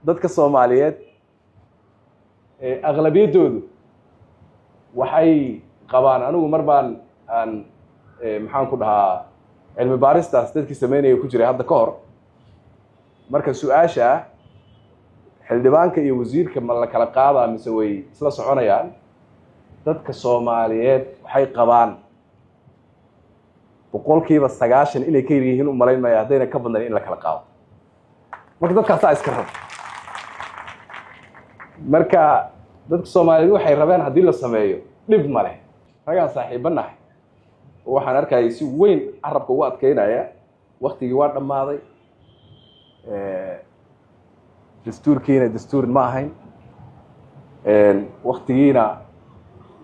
Dadka Soomaaliyeed aqlabiyaddoodu waxay qabaan, anigu mar baan aan maxaan ku dhahaa cilmi baaristaas dadkii sameynaya ku jiray hadda ka hor. Marka su-aasha ah xildhibaanka iyo wasiirka ma la kala qaadaa mise way isla soconayaan, dadka Soomaaliyeed waxay qabaan 90% inay ka yar yihiin u malayn maya, haddayna ka badnayn in la kala qaado. Marka dadkaasaa iska raba. Marka dadka Soomaaliyeed waxay rabeen haddii la sameeyo dhib ma leh. Ragaan saaxiibo nahay oo waxaan arkayay si weyn carabka ugu adkeynaya waktigii waa dhammaaday, dastuurkiina dastuur ma ahayn, waktigiina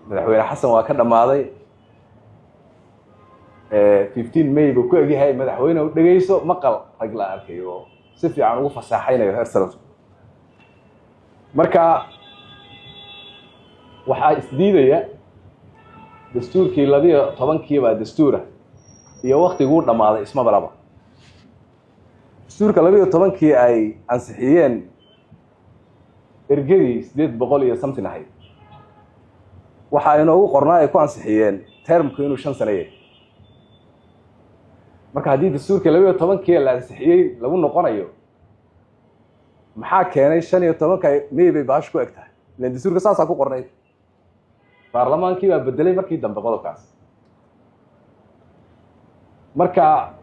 madaxweyne Xasan waa ka dhammaaday, 15 May buu ku egyahay. Madaxweyne u dhegeyso maqal rag la arkayo oo si fiican ugu fasaaxaynayo heer sare. Marka waxaa isdiidaya dastuurkii 12-kii baa dastuura iyo waktiguu dhammaaday isma balaba. Dastuurka 12-kii ay ansixiyeen ergadii 800 iyo something ahayd, waxaa inoogu qornaa ay ku ansixiyeen termku inuu 5 sano yahay. Marka haddii dastuurkii 12-kii la ansixiyey lagu noqonayo, maxaa keenay 15-ka May bay baashu ku eg tahay? Ilan dastuurka saasaa ku qornayd, baarlamaankii baa bedelay markii dambe qodobkaas. Marka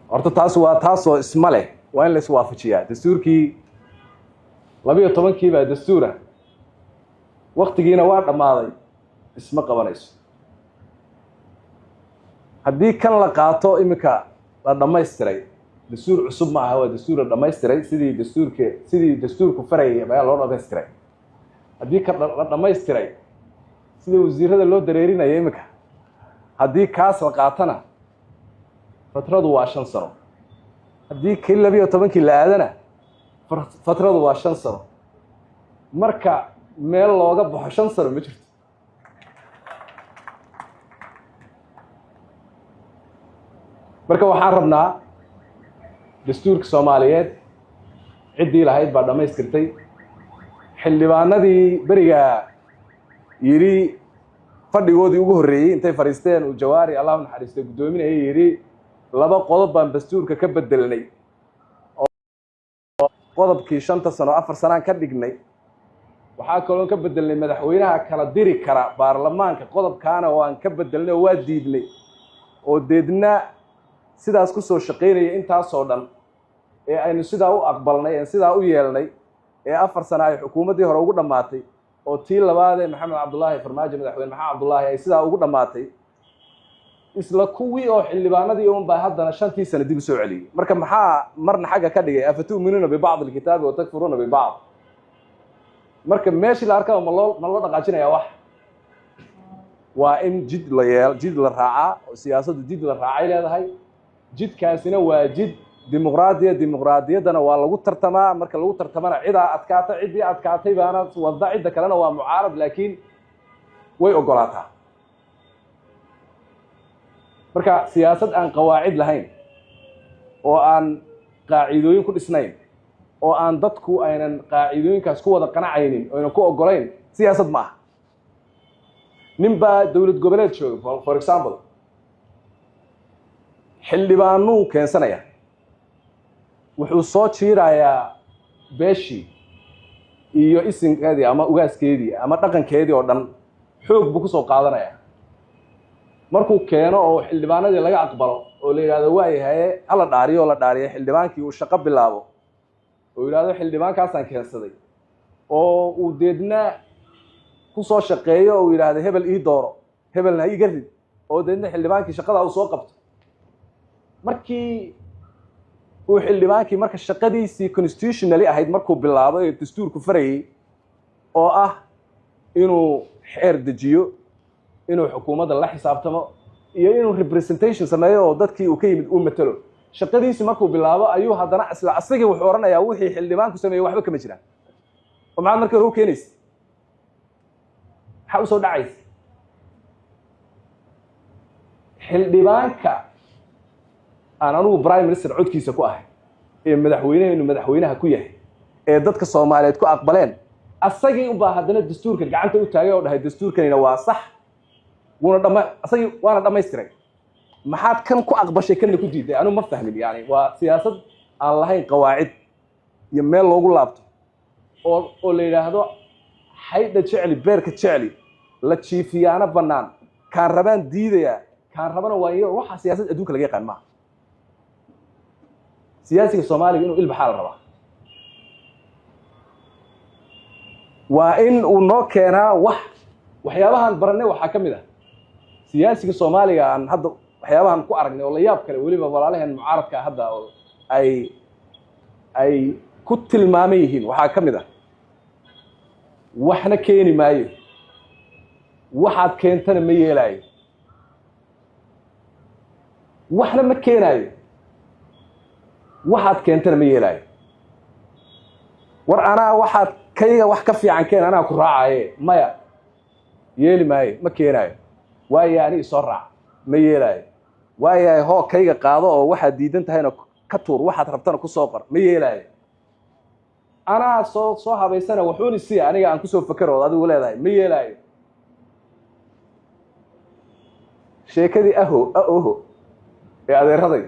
horta taas waa taasoo isma leh, waa in la iswaafajiyaa. Dastuurkii 12-kii baa dastuura, waktigiina waa dhammaaday, isma qabanayso. Haddii kan la qaato iminka la dhammaystiray, dastuur cusub ma aha, waa dastuur la dhammaystiray, sidii dastuurka sidii dastuurku farayay ayaa loo dhammaystiray. Haddii ka la dhammaystiray sida wasiirada loo dareerinayo iminka, haddii kaas la qaatana fatradu waa 5 sano. Haddii kii 12-kii la aadana fatradu waa 5 sano. Marka meel looga baxo 5 sano ma jirto. Marka waxaan rabnaa dastuurka Soomaaliyeed ciddii lahayd baa dhammaystirtay. Xildhibaanadii beriga yidhi fadhigoodii ugu horreeyey intay fadhiisteen uu Jawaari, Allah u naxariistay, guddoominayay, yidhi 2 qodob baan dastuurka ka bedelnay, oo qodobkii 5-ta sano 4 sanaan ka dhignay, waxaa kaloon ka bedelnay madaxweynaha kala diri kara baarlamaanka, qodobkaana waan ka bedelnay oo waa diidnay, oo deedna sidaas ku soo shaqaynaya intaasoo dhan ee aynu sidaa u aqbalnay een sidaa u yeelnay ee 4 sano ay xukuumaddii hore ugu dhammaatay, oo tii labaadee Maxamed Cabdullaahi Farmaajo, madaxweyne Maxamed Cabdullaahi, ay sidaa ugu dhammaatay, isla kuwii oo xildhibaanadii un baa haddana 5-tii sano dib u soo celiyey. Marka maxaa marna xagga ka dhigay? Afatu'minuuna bibacdi alkitaabi wa takfuruuna bibacd. Marka meeshii la arkaba ma loo dhaqaajinayaa? Wax waa in jid la yeel, jid la raacaa, oo siyaasaddu jid la raacay leedahay. Jidkaasina waa jid dimuqraadiya, dimuqraadiyaddana waa lagu tartamaa. Marka lagu tartamana cidaa adkaata, ciddii adkaatay baana wadda, cidda kalena waa mucaarad, laakiin way ogolaataa. Marka siyaasad aan qawaacid lahayn oo aan qaacidooyin ku dhisnayn oo aan dadku aynan qaacidooyinkaas ku wada qanacaynin oo aynan ku ogolayn, siyaasad ma aha. Nin baa dowlad goboleed jooga, for example, xildhibaanuu keensanaya, wuxuu soo jiirayaa beeshii iyo isinkeedii ama ugaaskeedii ama dhaqankeedii oo dhan, xoog buu kusoo qaadanaya. Markuu keeno oo xildhibaanadii laga aqbalo oo la yidhahdo waayahaye, hala dhaariyo, oo la dhaariyo xildhibaankii, uu shaqo bilaabo oo yidhahdo xildhibaankaasaan keensaday, oo uu deedna kusoo shaqeeyo oo yidhaahdo hebel ii dooro, hebelna ha iga rid, oo deedna xildhibaankii shaqadaa uu soo qabto. Markii uu xildhibaankii marka shaqadiisii constitutionally ahayd markuu bilaabo ee dastuurku farayey, oo ah inuu xeer dejiyo, inuu xukuumadda la xisaabtamo iyo inuu representation sameeyo oo dadkii uu ka yimid uu matalo, shaqadiisii markuu bilaabo ayuu haddana isla asagii wuxuu odhanayaa wixii xildhibaanku sameeyey waxba kama jiraan. Oo maxaad markii hore u keenaysa? Maxaa usoo dhacaysa? Xildhibaanka aan anugu prime minister codkiisa ku ahay ee madaxweynehaynu madaxweynaha ku yahay Ee dadka Soomaaliyeed ku aqbaleen asagii unbaa haddana dastuurka gacanta u taagay oo dhahay dastuurkanina waa sax, wuuna dhama asagii waana dhammaystiray. Maxaad kan ku aqbashay, kanna ku diiday? Anigu ma fahmin. Yani waa siyaasad aan lahayn qawaacid iyo meel loogu laabto oo la yidhaahdo xaydha jecli, beerka jecli, la jiifiyaana bannaan, kaan rabaan diidayaa, kaan rabana waa iyo. Waxaa siyaasad adduunka laga yaqaan maaha. Siyaasiga Soomaaliga inuu ilbaxaa la rabaa, waa in uu noo keenaa wax. Waxyaabahan barannay waxaa ka mid ah siyaasiga Soomaaliga aan hadda waxyaabahan ku aragnay oo la yaab kale, weliba walaalaheen mucaaradka hadda oo ay ku tilmaaman yihiin, waxaa ka mid ah waxna keeni maayo, waxaad keentana ma yeelaayo. Waxna ma keenaayo, waxaad keentana ma yeelaayo. War anaa waxaad kayga wax ka fiican keen, anaa ku raacaye. Maya, yeeli maayo, ma keenaayo. Waayo ani isoo raac, ma yeelaayo. Waayahay, hoo kayga qaado oo waxaad diidan tahayna ka tuur, waxaad rabtana ku soo qor, ma yeelaayo. Anaa soo habaysana, waxuun isiya aniga aan kusoo fakerood adigu leedahay, ma yeelaayo. Sheekadii aho aoho ee adeeraday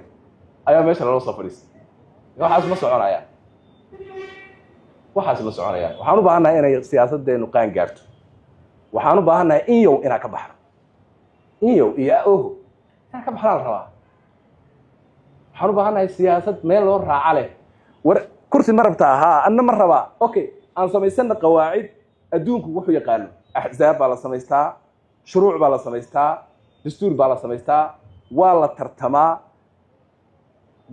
ayaa meesha lala soo fadhiistay. Waxaas ma soconayaan, waxaas ma soconayaan. Waxaan u baahannahay inay siyaasaddeenu qaan gaarto. Waxaan u baahannahay inyow inaan ka baxno, inyow iyo aoho inaan ka baxnaa la rabaa. Waxaan u baahannahay siyaasad meel loo raaca leh. War kursi ma rabtaa? Haa, anna ma rabaa. Okay, aan samaysana qawaacid adduunku wuxuu yaqaano. Axzaab baa la samaystaa, shuruuc baa la samaystaa, dastuur baa la samaystaa, waa la tartamaa,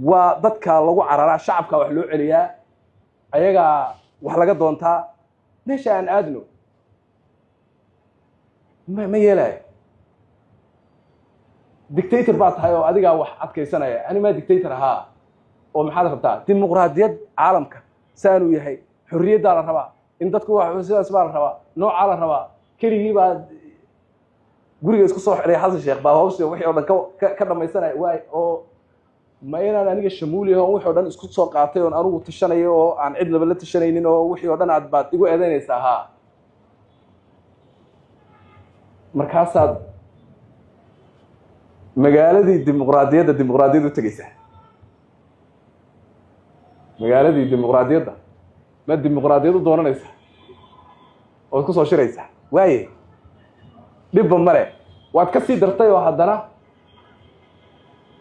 waa dadka lagu cararaa, shacabkaa wax loo celiyaa, ayagaa wax laga doontaa. Meesha aan aadno ma yeelaayo. Dictator baa tahay oo adigaa wax adkaysanaya. Ani maa dictator ahaa oo maxaad rabtaa? Dimuqraadiyad caalamka saanuu yahay, xorriyaddaa la rabaa in dadku wax sidaas baa la rabaa, noocaa la rabaa. Keligii baa guriga isku soo xidhay Xasan Sheekh baa hawsha wixii oo dhan ka dhamaysanaya. Waay, oo ma inaan aniga shamuuli aho wixii o dhan isku soo qaatay oon anigu tashanayo oo aan cid laba la tashanaynin oo wixii oo dhan aad baad igu eedaynaysaa? Haa, markaasaad magaaladii dimuqraadiyadda dimuqraadiyadda u tegeysaa. Magaaladii dimuqraadiyadda ma dimuqraadiyad u doonanaysaa ood ku soo shiraysaa? Waaye, dhibba male, waad ka sii dartay oo haddana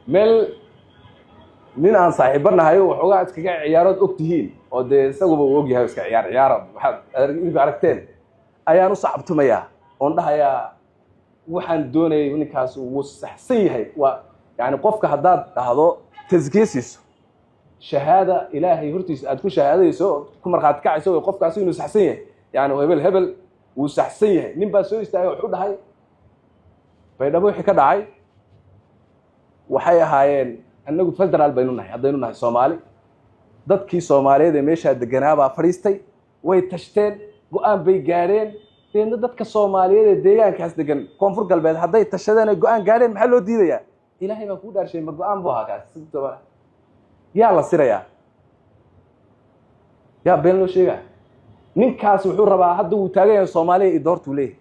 meel nin aan saaxiibo nahay oo waxoogaa iskaga ciyaarood og tihiin oo dee isaguba uu og yahay iska ciyaar ciyaara, waxaad idinku aragteen, ayaan u sacabtumayaa oon dhahayaa waxaan doonayay ninkaas wuu saxsan yahay. Waa yani qofka haddaad dhahdo taskiye siiso, shahaada Ilaahay hortiisa aad ku shahaadayso oo ku markhaati kacayso way qofkaasi inuu saxsan yahay. Yani hebel hebel wuu saxsan yahay. Nin baa soo istaagay, wuxuu dhahay Baydhabo wixii ka dhacay waxay ahaayeen annagu federaal baynu nahay, haddaynu nahay Soomaali. Dadkii Soomaaliyeed ee meeshaa deganaa baa fadhiistay, way tashteen, go-aan bay gaadheen. Deedna dadka Soomaaliyeed ee deegaankaas degan, Koonfur Galbeed, hadday tashadeen ay go-aan gaadheen, maxaa loo diidayaa? Ilaahay baan kuu dhaarshay, ma go-aan buu ahaa kaas? Yaa la sirayaa? Yaa been loo sheegaa? Ninkaas wuxuu rabaa hadda wuu taagan yahay Soomaaliya iyo doortuu leeyahay.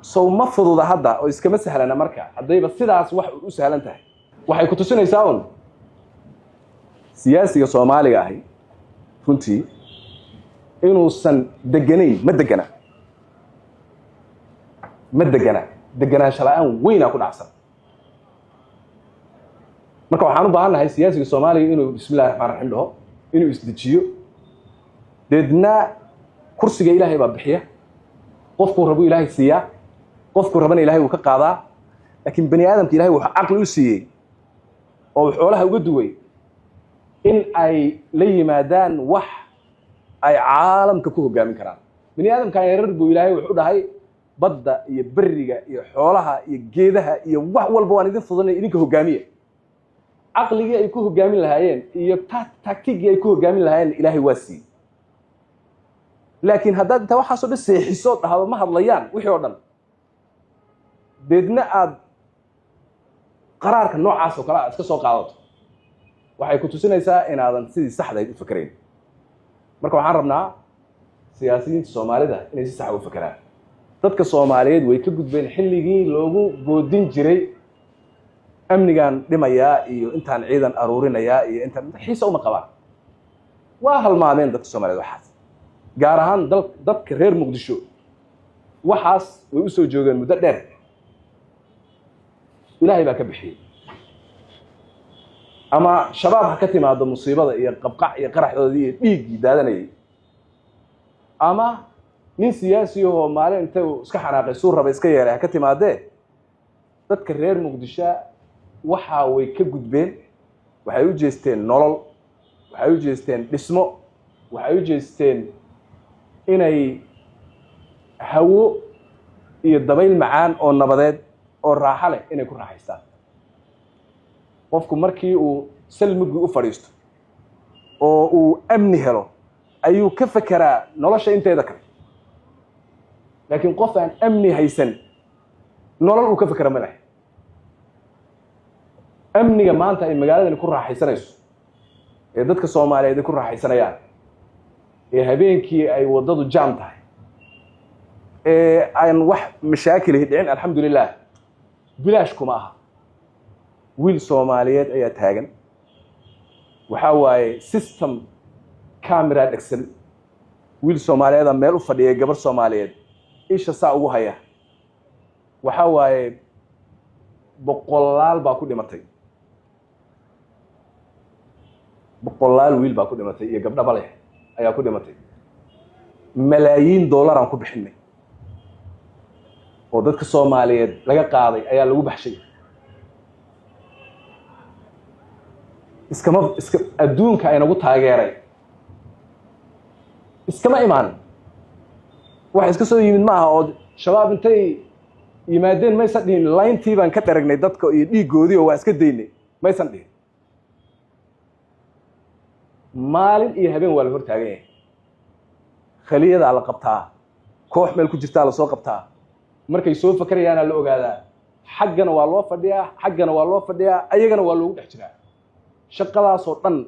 Sow ma fududa hadda oo iskama sahlana. Marka haddayba sidaas wax u sahlan tahay, waxay ku tusinaysaa un siyaasiga Soomaaliga ahi runtii inuusan deganayn. Ma degana, ma degana, deganaansho la-aan weynaa ku dhacsan. Marka waxaan u baahan nahay siyaasiga Soomaaliga inuu bismillahi raxmaan raxiim dhaho, inuu isdejiyo. Deedna kursiga Ilaahay baa bixiya, qofkuu rabu Ilaahay siiyaa, qofkuu rabana Ilahay wuu ka qaadaa. Laakiin bani aadamka Ilahay wuxuu caqli u siiyey oo xoolaha uga duway in ay la yimaadaan wax ay caalamka ku hoggaamin karaan. Bani aadamkan yarar buu Ilaahay wuxuu dhahay badda iyo beriga iyo xoolaha iyo geedaha iyo wax walba waan idin fudanay, idinka hoggaamiya. Caqligii ay ku hoggaamin lahaayeen iyo tactigii ay ku hoggaamin lahaayeen Ilaahay waa siiyey. Laakiin haddaad intaa waxaasoo dhan seexiso, dhahdo ma hadlayaan wixii oo dhan, deedna aad qaraarka noocaas oo kale aad iska soo qaadato. Waxay ku tusinaysaa inaadan sidii saxdayd u fakerayn. Marka waxaan rabnaa siyaasiyiinta Soomaalida inay si sax u fakeraan. Dadka Soomaaliyeed way ka gudbeen xilligii loogu goodin jiray amnigaan dhimayaa iyo intaan ciidan aruurinayaa iyo intaan xiisa uma qabaan. Waa halmaameen dadka Soomaaliyeed waxaas, gaar ahaan dadka reer Muqdisho. Waxaas way u soo joogeen muddo dheer, Ilaahay baa ka bixiyey. Ama Shabaab ha ka timaado musiibada iyo qabqac iyo qaraxdoodii iyo dhiiggii daadanayay, ama nin siyaasi ahoo maalin intay uu iska xanaaqay suu raba iska yeelay ha ka timaadee, dadka reer Muqdisho waxa way ka gudbeen. Waxay u jeesteen nolol, waxay u jeesteen dhismo, waxay u jeesteen inay hawo iyo dabayl macaan oo nabadeed oo raaxo leh inay ku raaxaystaan. Qofku markii uu salmigii u fadhiisto oo uu amni helo ayuu ka fekeraa nolosha inteeda kale, laakiin qof aan amni haysan nolol uu ka fekera ma leh. Amniga maanta ay magaaladani ku raaxaysanayso ee dadka Soomaaliyeed ay ku raaxaysanayaan, ee habeenkii ay waddadu jaam tahay, ee aan wax mashaakilihi dhicin, alxamdulilah, bilaash kuma aha. Wiil Soomaaliyeed ayaa taagan, waxaa waaye system camera dhegsan. Wiil Soomaaliyeeda meel u fadhiya, gabar Soomaaliyeed isha saa ugu haya. Waxaa waaye boqolaal baa ku dhimatay, boqolaal wiil baa ku dhimatay iyo gabdhaba leh ayaa ku dhimatay. Malaayiin dollar aan ku bixinay oo dadka Soomaaliyeed laga qaaday ayaa lagu baxshay. Iskama iska adduunka aynagu taageeray iskama imaan, wax iska soo yimid ma aha. Oo Shabaab intay yimaadeen maysan dhihin layntii baan ka dharagnay dadka iyo dhiiggoodii oo waa iska daynay, maysan dhihin. Maalin iyo habeen waa la hor taagan yahay, khaliyadaa la qabtaa, koox meel ku jirtaa lasoo qabtaa, markay soo fakerayaana la ogaadaa. Xaggana waa loo fadhiyaa, xaggana waa loo fadhiyaa, ayagana waa loogu dhex jiraa. Shaqadaasoo dhan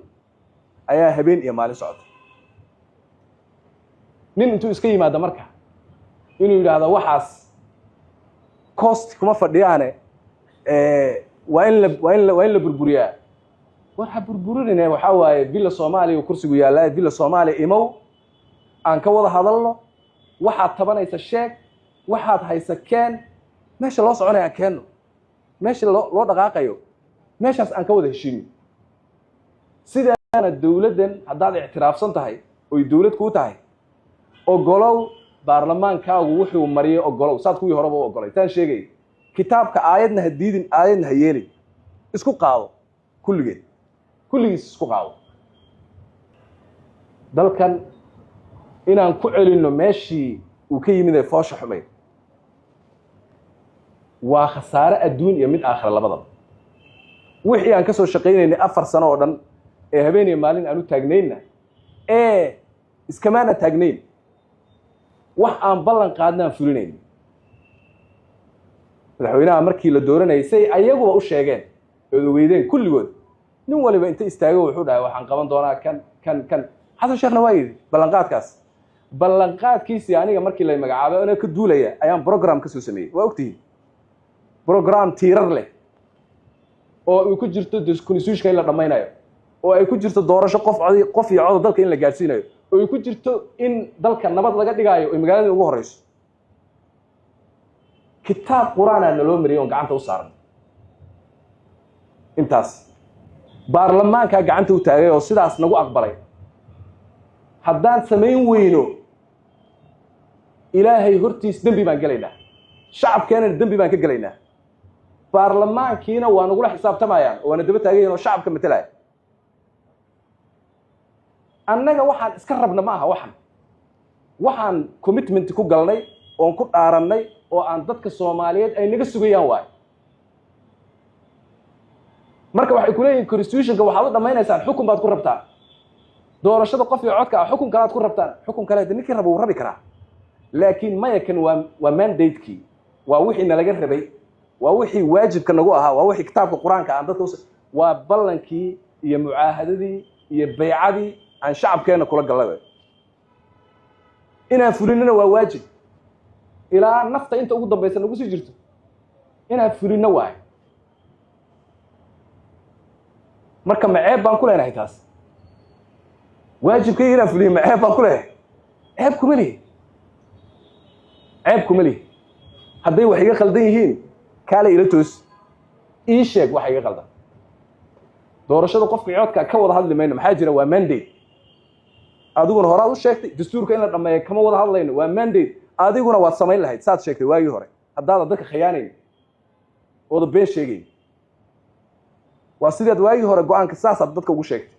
ayaa habeen iyo maalin socota. Nin intuu iska yimaada marka inuu yidhaahdo waxaas cost kuma fadhiyaane, waa in la burburiyaa, war ha burburinine. Waxaa waaye Villa Soomaaliya kursigu yaallaa, Villa Soomaaliya imow, aan ka wada hadalno. Waxaad tabanaysa sheeg, waxaad haysa keen, meesha loo soconaya aan keenno, meesha loo dhaqaaqayo meeshaas aan ka wada heshiino. Sidaana dowladdan haddaad ictiraafsan tahay oy dowlad kuu tahay, ogolow baarlamaankaagu wuxuu mariyay, ogolow saad kuwii horeba u ogolay. Taan sheegay kitaabka aayadna ha diidin, aayadna ha yeelin, isku qaado kulligeed, kulligiis isku qaado. Dalkan inaan ku celinno meeshii uu ka yimid ee foosha xumayd waa khasaare adduun iyo mid aakhira labadaba. Wixii aan ka soo shaqaynaynay 4 sano oo dhan ee habeen iyo maalin aan u taagnaynna ee iskamaana taagnayn, wax aan ballan qaadnaan fulinayn. Madaxweynaha markii la dooranayay, say ayaguba u sheegeen ood ogeydeen kulligood, nin waliba inta istaago wuxuu dhahay waxaan qaban doonaa kan kan kan. Xasan Sheekhna waa yidhi ballanqaadkaas, ballanqaadkiisii aniga markii lay magacaabay anaa ka duulaya ayaan program ka soo sameeyey. Waa ogtihiin, program tiirar leh oo ay ku jirto constitutionka in la dhammaynayo, oo ay ku jirto doorasho qof cod qof iyo coda dalka in la gaadhsiinayo, oo ay ku jirto in dalka nabad laga dhigaayo oy magaalada ugu horeyso. Kitaab Qur-aanaa naloo mariyay oon gacanta u saaran, intaas baarlamaankaa gacanta u taagay oo sidaas nagu aqbalay. Haddaan samayn weyno, Ilaahay hortiis dembi baan gelaynaa, shacabkeenana dembi baan ka gelaynaa, baarlamaankiina waa nagula xisaabtamayaan oo waana daba taagan yihin oo shacabka matelaya. Annaga waxaan iska rabna ma aha, waxaan commitment ku galnay oon ku dhaarannay oo aan dadka Soomaaliyeed ay naga sugayaan waayo. Marka waxay ku leeyihin constitutionka waxaad u dhammaynaysaan xukun baad ku rabtaan, doorashada qof iyo codka ah xukun kalaad ku rabtaan. Xukun kale de ninkii raba wuu rabi karaa, laakiin maya, kan waa mandate-kii, waa wixii nalaga rabay, waa wixii waajibka nagu ahaa, waa wixii kitaabka Qur-aanka aan dadka waa ballankii. iyo mucaahadadii iyo baycadii aan shacabkeenna kula gallay. Inaan fulinana waa waajib, ilaa nafta inta ugu dambaysa nagu sii jirto inaan fulinno waayo. Marka ma ceeb baan ku leenahay taas? Waajibkayga inaan fuliyo ma ceeb baan ku leenahay? Ceeb kuma lihi, ceeb kuma lihi. Hadday wax iga khaldan yihiin, kaale ila toos, ii sheeg waxa iga qaldan. Doorashada qofka codka ka wada hadli mayno, maxaa jira? Waa mandate. Adiguna horaad u sheegtay dastuurka in la dhammeeyo kama wada hadlayno, waa mandate. Adiguna waad samayn lahayd saad sheegtay waagii hore, haddaadan dadka khiyaanayn ooda been sheegayn. Waa sidaad waagii hore go-aanka saasaad dadka ugu sheegtay.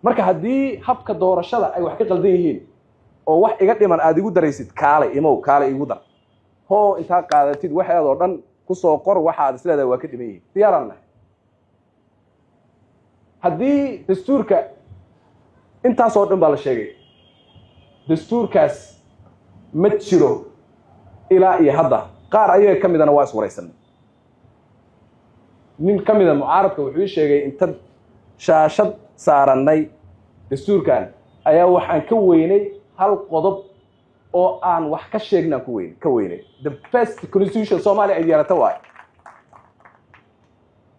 Marka haddii habka doorashada ay wax ka qaldan yihiin oo wax iga dhiman aad igu daraysid, kaalay imow, kaalay igu dar, hoo intaa qaadatid waxeedoo dhan kusoo qor waxaad isleedahay waa ka dhiman yihiin, diyaaraan nahay. Haddii dastuurka intaasoo dhan baa la sheegay, dastuurkaas ma jiro ilaa iyo hadda. Qaar ayaga ka midana waa iswaraysanay. Nin ka mida mucaaradka wuxuu ii sheegay inta shaashad saarannay dastuurkan ayaa waxaan ka weynay hal qodob oo aan wax ka sheegnaan ku weyn ka weynay. The best constitution Soomaaliya ay yeelata waayo,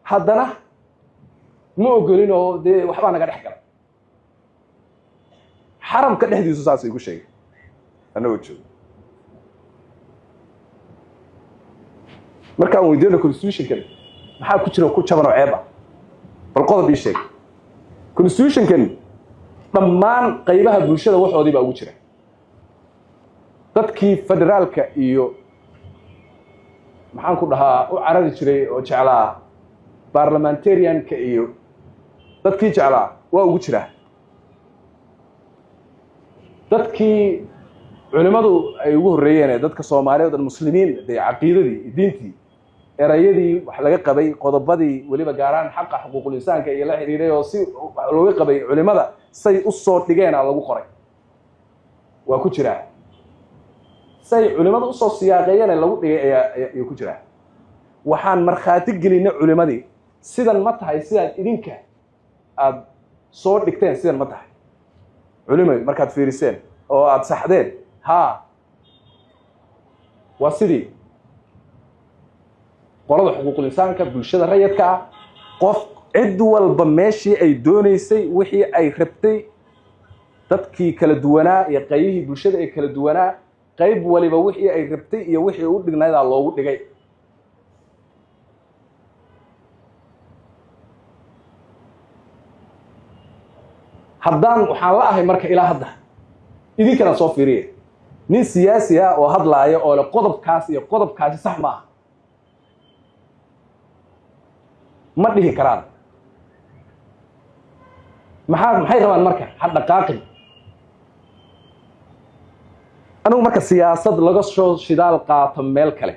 haddana ma ogolin oo dee waxbaa naga dhex galay xaramka dhexdiisu, saas igu sheegay annagoo joogo. Markaan weydiino constitutionkan maxaa ku jira ku jaban oo ceeb ah, bal qodob ii sheeg. Constitutionkan dhammaan qaybaha bulshada waxoodii baa ugu jira. Dadkii federaalka iyo maxaan ku dhahaa u carari jiray oo jeclaa parliamentarianka iyo dadkii jeclaa waa ugu jiraa. Dadkii culimmadu ay ugu horreeyeen ee dadka Soomaaliyeed oo muslimiin dee caqiidadii iyo diintii erayadii wax laga qabay, qodobadii weliba gaaraan xaqa xuquuqul insaanka iyo la xiriiray oo si looga qabay culimada say u soo dhigeena lagu qoray waa ku jiraa. Say culimada usoo siyaaqeeyeen lagu dhigay ayaa ayuu ku jiraa. Waxaan markhaati gelinay culimadii, sidan ma tahay sidaad idinka aada soo dhigteen? Sidan ma tahay culimay markaad fiiriseen oo aada saxdeen? Haa, waa sidii. Qolada xuquuqul insaanka, bulshada rayidka ah, qof cid walba meeshii ay doonaysay wixii ay rabtay, dadkii kala duwanaa iyo qaybihii bulshada ee kala duwanaa, qayb waliba wixii ay rabtay iyo wixii u dhignaydaa loogu dhigay. Haddaan waxaan la ahay marka ilaa hadda idinkana soo fiiriya nin siyaasi ah oo hadlaaya oo le qodobkaas iyo qodobkaasi sax ma aha, ma dhihi karaan. Maxay rabaan marka? Ha dhaqaaqin. Anigu marka siyaasad laga soo shidaal qaato meel kale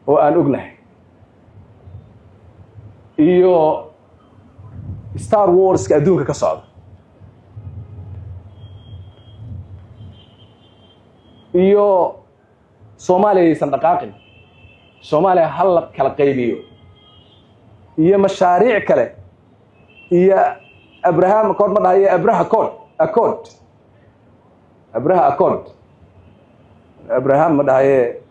oo aan ognahay iyo Star Warska adduunka ka socda iyo Soomaaliya aysan dhaqaaqin, Soomaaliya ha la kala qaybiyo iyo mashaariic kale iyo Abraham Accord ma dhahayo, Abraha Accord, Accord, Abraha Accord, Abraham ma dhahaye,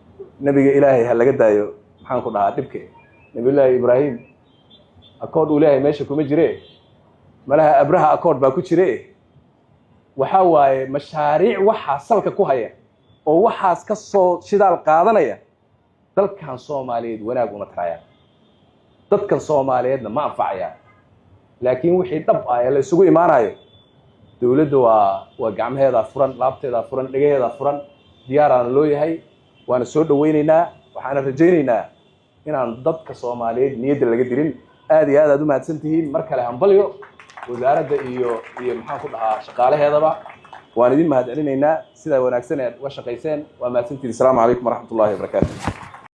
nebiga Ilaahay ha laga daayo. Maxaan ku dhahaa dhibke Nabiyullaahi Ibraahim accord uu leeyahay meesha kuma jire, malaha Abraha Accord baa ku jire. Waxaa waaye mashaariic waxaa salka ku haya oo waxaas ka soo shidaal qaadanaya dalkan Soomaaliyeed wanaag uma tarayaan, dadkan Soomaaliyeedna ma anfacayaan. Laakiin wixii dhab ah ee la isugu imaanayo, dowladda waa gacmaheedaa furan, laabteedaa furan, dhegaheedaa furan, diyaaraana loo yahay, waana soo dhawaynaynaa. Waxaana rajaynaynaa inaan dadka Soomaaliyeed niyadda laga dilin. Aad iyo aad aad u mahadsan tihiin. Mar kale hambalyo wasaaradda iyo maxaan ku dhahaa shaqaalaheedaba, waan idin mahad celinaynaa sidaa wanaagsan ee aad uga shaqayseen. Waa mahadsantihiin. Asalaamu calaykum waraxmat ullahi wabarakaatu.